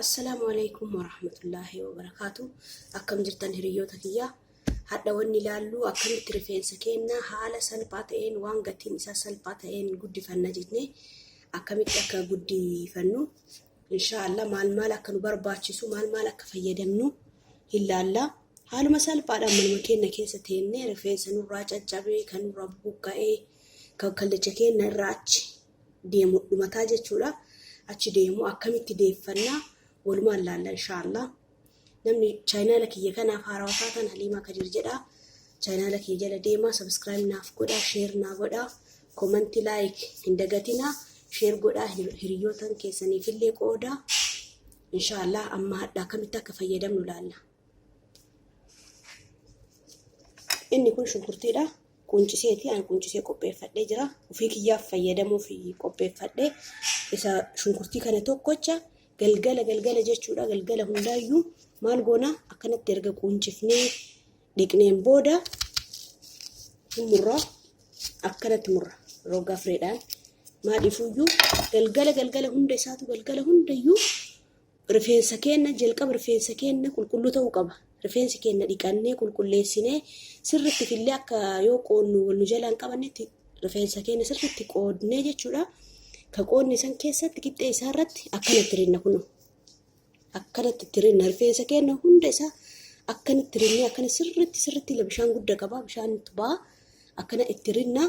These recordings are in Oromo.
Assalaamu alaikum warahmatullaahi wabarakaatu. Akkam jirtan hiriyoota kiyya? Hadha wanni ilaallu akkamitti rifeensa keenya haala salphaa ta'een waan gatiin isaa salphaa ta'een guddifanna jennee akkamitti akka guddifannu inshaallah maal maal akka nu barbaachisu maal maal akka fayyadamnu hin laalla. Haaluma salphaadhaan manuma keenya keessa teennee rifeensa nurraa caccabee kan nurraa buqqa'ee kan kallacha keenya irraa achi deemu dhumataa jechuudha. Achi deemu akkamitti deeffannaa walumaan laalla inshaallah. Namni chaayinaala kiyya kanaaf haarawaa taatan Haliimaa Kadir jedha. Chaayinaala kiyya jala deemaa subscribe naaf godhaa, share naa godhaa, komanti like hin dagatinaa, share godhaa hiriyootan keessaniifillee qoodaa. Inshaallah amma hadha akkamitti akka fayyadamnu laalla. Inni kun shunkurtiidha. Qunciseeti. Ani quncisee qopheeffadhee jira. Ofii kiyyaaf fayyadamuuf qopheeffadhe. Isa shunkurtii kana tokkocha galgala galgala jechuudha. Galgala hundaayyuu maal goona akkanatti erga quncifnee dhiqneen booda murra akkanatti murra roga fireedhaan maaliifuyyuu galgala galgala hunda isaatu galgala hundayyuu Rifeensa keenna jalqaba rifeensa keenna qulqulluu ta'uu qaba. Rifeensi keenna dhiqannee qulqulleessinee sirriitti fillee akka yoo qoodnu wal nu jalaa hin qabannetti rifeensa keenna sirriitti qoodnee jechuudha. Ka qoodne san keessatti qixxee isaa irratti akkanatti rinna kunoo. Akkanatti itti rinna rifeensa keenna hunda isaa akkanatti rinnee akkana sirriitti sirriitti bishaan guddaa qaba bishaan itti ba'a akkana itti rinna.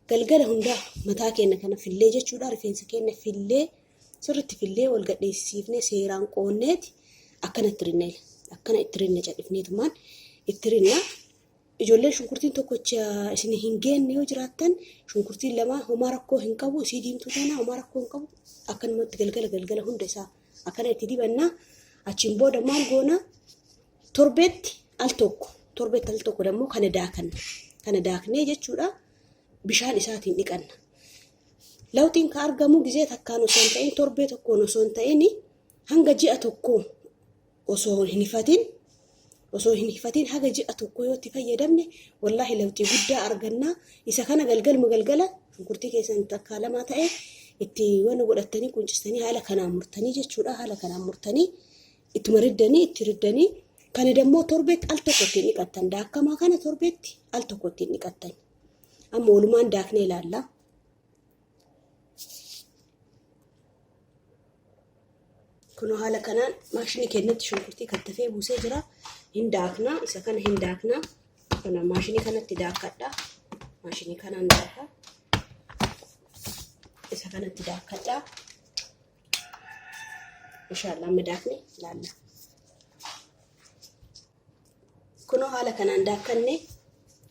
Galgala hundaa mataa keenna kana fillee jechuudha rifeensa keenna fillee sirriitti fillee wal gadheessifnee seeraan qoonneeti akkana itti rinna akkana itti rinna cadhifneetumaan itti rinna. Ijoolleen shunkurtiin tokkocha isin hin geenne yoo jiraattan shunkurtiin lama homaa rakkoo hin qabu isii diimtuu tana homaa rakkoo hin qabu akkanumatti galgala galgala hunda isaa akkana itti dibanna achiin booda maal goona torbeetti al tokko torbeetti al tokko dammoo kana daakanna kana daaknee jechuudha bishaan isaatiin dhiqanna. Lawxiin ka argamu gizee takkaan osoo hin ta'in torbee tokkoon osoo hin ta'in hanga ji'a tokkoo osoo hin hifatin osoo hin hifatin haga ji'a tokkoo yoo itti fayyadamne wallaahi lawxii guddaa arganna. Isa kana galgaluma galgala shunkurtii keessan takkaa lamaa ta'e itti waan godhattanii quncistanii haala kanaan murtanii jechuudha haala kanaan murtanii ittuma riddanii itti riddanii kana dammoo torbeetti al tokko ittiin dhiqattan daakkamaa kana torbeetti al tokko ittiin dhiqattan. Amma walumaan daaknee ilaalla. Kunoo haala kanaan maashinii keenyatti shunkurtii kattafee buusee jira. Hin daakna. Isa kana hin daakna. Kana maashinii kanatti daakadha. Maashinii kanaan daaka. Isa kanatti daakadha. Inshaallah amma daakne ilaalla. Kunoo haala kanaan daakkanne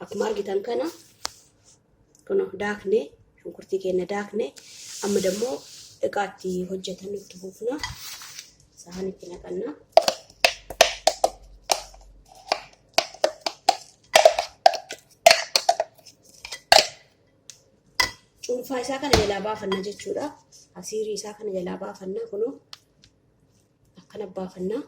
akkuma argitan kana kunoo daakne shunkurtii keenya daakne amma dammoo iqaatti hojjetan itti buufna sahan itti naqanna. Cuunfaa isaa kana jalaa baafanna jechuudha. Asiirii isaa kana jalaa baafanna kunoo akkana baafanna.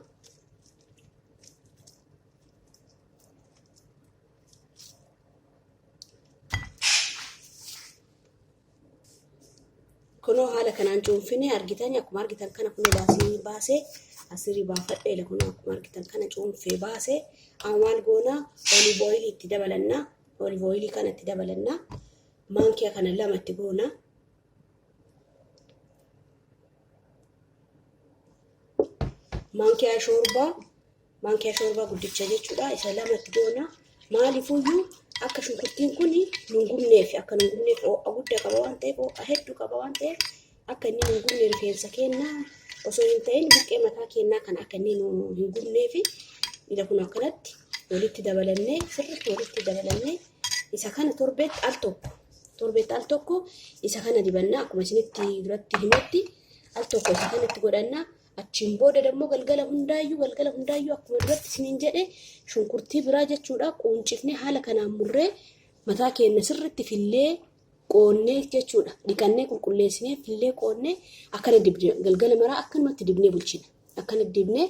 Kunoo haala kanaan cuunfine argitan akkuma argitan kana kunoo baasii baasee asirii baafadheela kunoo akkuma argitan kana cuunfee baasee amma maal goona oliiv ooyilii itti dabalanna oliiv ooyilii kana itti dabalanna maankiyaa kana lama itti goona. Maankiyaa shoorbaa maankiyaa shoorbaa guddicha jechuudha isa lama itti goona maaliifuyyuu akka shunkurtiin kun nun gubneef akka nun gubneef ho'a guddaa qaba waan ta'eef ho'a hedduu qaba waan ta'eef akka inni nun gubne rifeensa keenna osoo hin ta'in buqqee mataa keenyaa kana akka inni nu hin gubneef ila kun akkanatti walitti dabalannee sirriitti walitti dabalannee isa kana torbeetti al tokko torbeetti al tokko isa kana dibanna akkuma isinitti duratti himetti al tokko isa kanatti godhanna. Achiin booda dammoo galgala hundaayyuu galgala hundaayyuu akkuma duratti isiniin jedhe shunkurtii biraa jechuudha quuncifnee haala kanaan murree mataa keenya sirriitti fillee qoonnee jechuudha dhiqannee qulqulleessinee fillee qoonnee akkana dibne galgala maraa akkanumatti dibnee bulchina akkana dibnee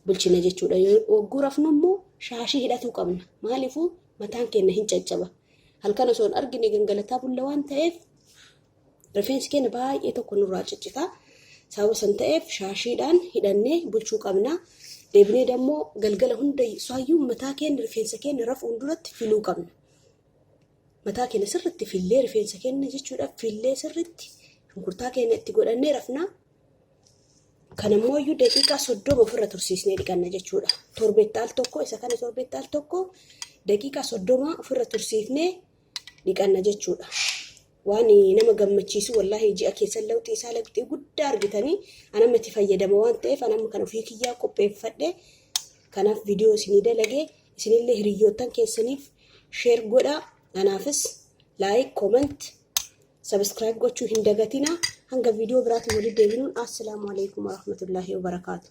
bulchina jechuudha yogguu rafnu immoo shaashii hidhatuu qabna maaliifuu mataan keenya hin caccaba halkan osoo hin argine gangalataa bulla waan ta'eef Rifeensi keenya baay'ee tokko nurraa ciccita. Sababa san ta'eef shaashiidhaan hidhannee bulchuu qabna. Deebinee dammoo galgala hunda isaayyuu mataa keenya rifeensa keenya rafuun duratti filuu qabna. Mataa keenya sirriitti fillee rifeensa keenya jechuudha fillee sirriitti shunkurtaa keenya itti godhannee rafna. Kanammoo iyyuu daqiiqaa 30 ofirra tursiisnee dhiqanna jechuudha. Torbeetti al tokko isa kana torbeetti al tokko daqiiqaa 30 ofirra tursiifnee dhiqanna jechuudha. Waan nama gammachiisu wallaahi ji'a keessan lawxii isaa lawxii guddaa argitanii anamma itti fayyadama waan ta'eef anamma kan ofii kiyyaa qopheeffadhe kanaaf viidiyoo isinii dalage isinillee hiriyyoottan keessaniif sheer godhaa anaafis laayik comment Subscribe gochuu hin dagatina. Hanga viidiyoo biraatiin walitti deebinuun assalaamu alaikum warahmatullaahi wabarakaatu.